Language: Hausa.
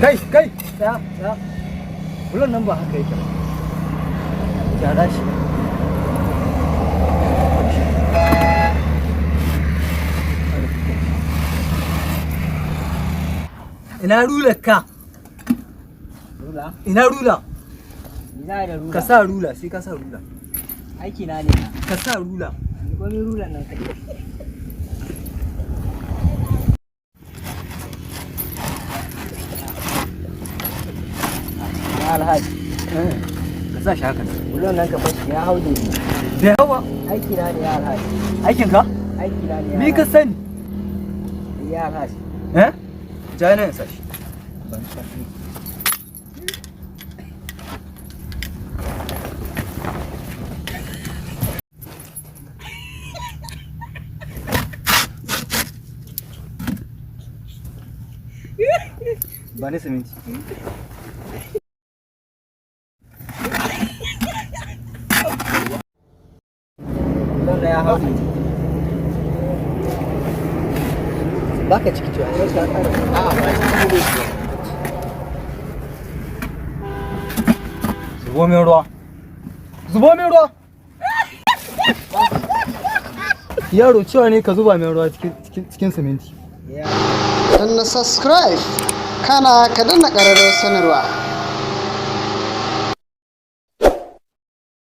Kai, kai, tsaya, tsaya. Bulon nan ba haka yake ba. Gyara shi. Ina rular ka? Rula? Ina rula? Ni za da rula. Ka sa rula, sai ka sa rula. Aiki na ne na. Ka sa rula. Ni komi rulan nan kai. Ya Alhaji, Ka sa shi haka. bulon nan ka fashi ya hau da ni. Da yawa. Aiki na ne, ya Alhaji. Aikin ka? Aiki na ne, ya Ni ka Alhaji. sani. Ya Alhaji. Eh? Ja nan sa shi. Ban sani. Ba ni siminti. Bulon nan ya hau da ni. Baka ciki cewa. A'a, ba ciki ne. Zubo min ruwa. Zubo min ruwa. Yaro, cewa ne ka zuba min ruwa cikin siminti. Ya Danna subscribe, kana ka danna ƙararrawar sanarwa.